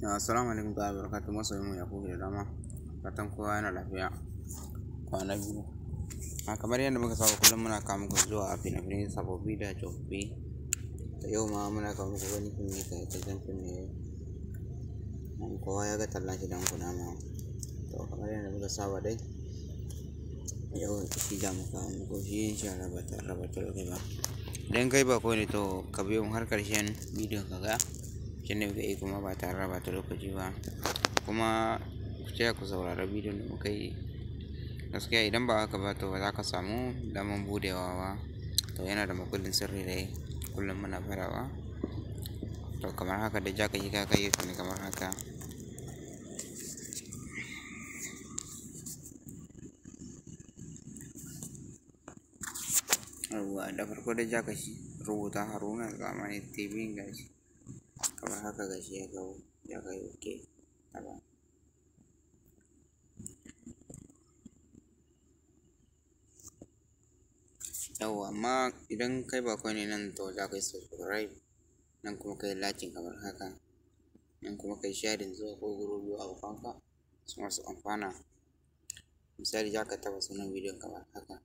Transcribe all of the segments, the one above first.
Assalamu alaikum ta'ala barakatuh, masoyan mu Yakubu da dama, fatan kowa yana lafiya kwana biyu. A kamar yadda muka saba kullum muna kawo muku zuwa fina-finai sababbi da tsofaffi. Da yau ma muna kawo muku wani fim ne, ƙayataccen fim ne. Kowa ya ga tallan shi dan kunama. To kamar yadda muka saba dai, yau shi za mu kawo muku shi insha Allah ba tare da ɓata lokaci ba. Idan kai baƙo ne, to ka biyo mu har ƙarshen bidiyon ka ga shi ne muka yi kuma ba tare da ɓata lokaci ba. Kuma ku tsaya ku saurari bidiyon da muka yi. Gaskiya idan ba haka ba, to ba za ka samu daman buɗewa ba. To yana da makullin sirri dai kullum muna farawa. To kamar haka dai za ka shiga ka yi kamar haka. Yawwa, da farko dai za ka rubuta Haruna Zamani TV, gashi kamar haka, gashi ya kawo, za ka yi okay taɓa. Yawwa, amma idan kai baƙo ne nan, to za ka yi subscribe nan, kuma ka yi liking kamar haka nan, kuma ka yi sharing zuwa ko group zuwa abokanka su ma su amfana. Misali, za ka taɓa sunan bidiyon kamar haka.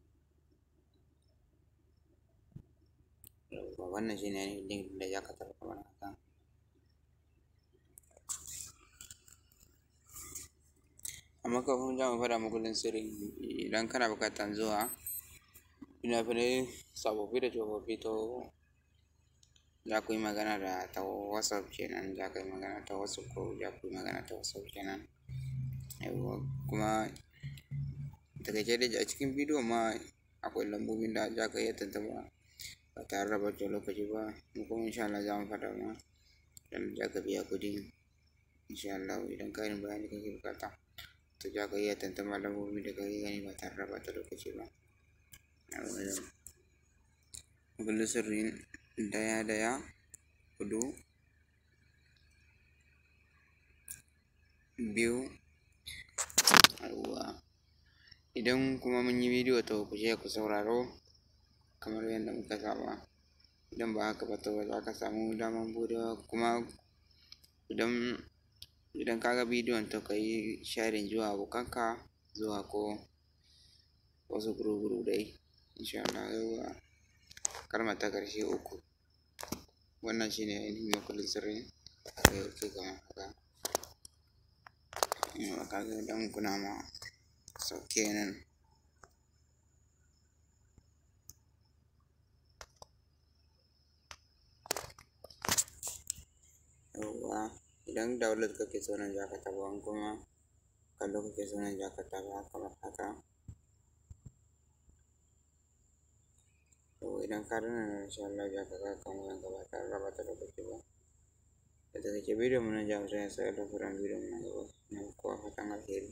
Yawwa, wannan shine ainihin link da za ka taɓa kamar haka. Amma kafin za mu faɗa muku link sirri, idan kana buƙatar zuwa fina-finai sababbi da tsofaffi, to za ku yi magana da ta WhatsApp kenan, za ka yi magana ta WhatsApp ko za ku yi magana ta WhatsApp kenan. Yawwa, kuma taƙaice dai a cikin bidiyon ma akwai lambobin da za ka iya tuntuɓa ba tare da ɓata lokaci ba. Mu kuma insha Allah za mu faɗa ma yanda za ka biya kuɗin insha Allah. Idan ƙarin bayani kake buƙata, to za ka iya tuntuɓar lambobin da kake gani ba tare da ɓata lokaci ba. Yawwa, makullin sirrin 1 1 4 2. Yawwa, idan kuma mun yi bidiyo, to ku je ku sauraro kamar yadda muka saba. Idan ba haka ba, to ba za ka samu daman buɗewa. Kuma idan ka ga bidiyon, to ka yi sharing zuwa abokanka zuwa ko wasu group group dai insha Allah. Yawwa, kalma ta ƙarshe 3. Wannan shine ainihin makullin sirrin. Kai okay kamar haka. Yawwa, ka ga ɗan kunama sauke nan. Yawwa, idan download kake so, nan za ka taɓa, in kuma kallo kake so, nan za ka taɓa kamar haka. Yawwa, idan ka danna nan, insha Allah za ka ga kan wayanka ba tare da ɓata lokaci ba. Da taƙaice bidiyon mu nan za mu tsaya, sai Allah bidiyon mu na gaba. Ina muku kowa fatan alheri.